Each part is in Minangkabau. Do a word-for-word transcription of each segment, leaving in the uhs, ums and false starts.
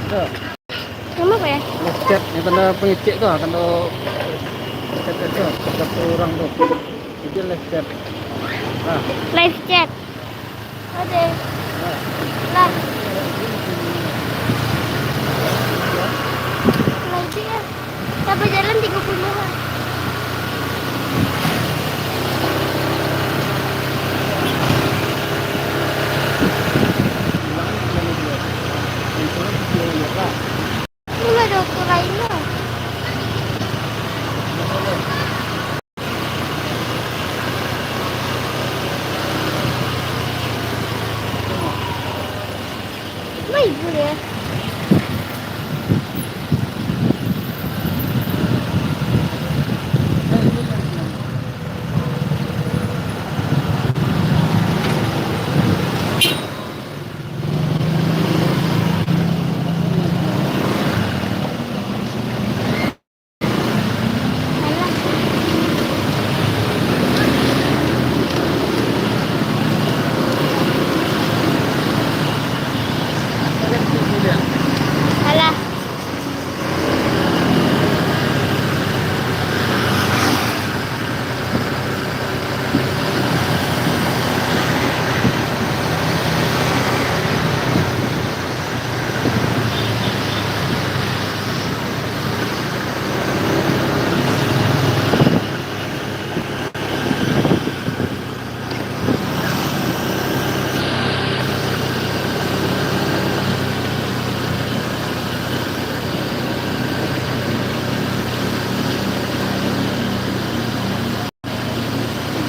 Nama apa ya? Live chat, yang tanda pengecek tu, ah, tanda chat tu, satu orang tu. Itu live chat. Nah. Live chat. Ada. Nah. Lah. Lah, itu ya. Sampai jalan tiga puluh lah. Itulah dokter lain lah. Mai pun ya. Alah.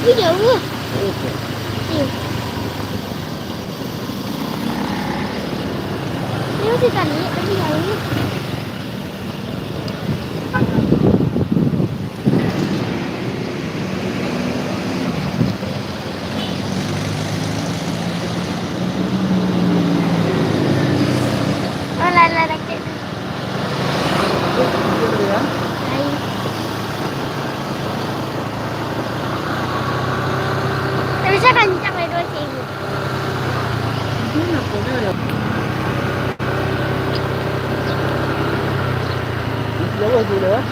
Itu jauh lah. Jauh ke? Iya. Ini masih tadi, tapi jauh. Oh, lah, lah, sakit. Hai. Tapi saya kancang lah, dua ribu. Jauh tu dah.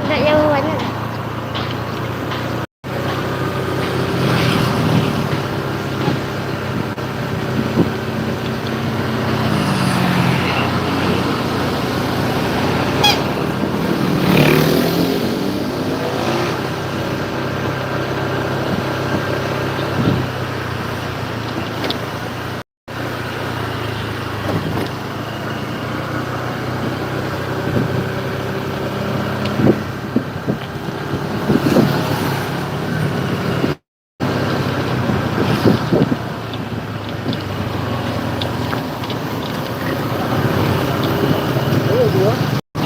Tak jauh banyak.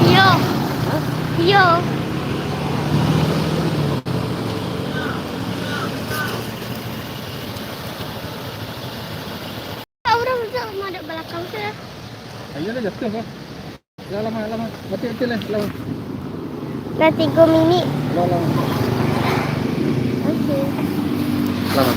Iyo. Iyo. Urang tu madep balakang tu lah. Ayolah, jatuah lah. Lah, lama, lama. Mati, mati lah, lama. Dah tiga minit. Lah, lama. Okey. Lama.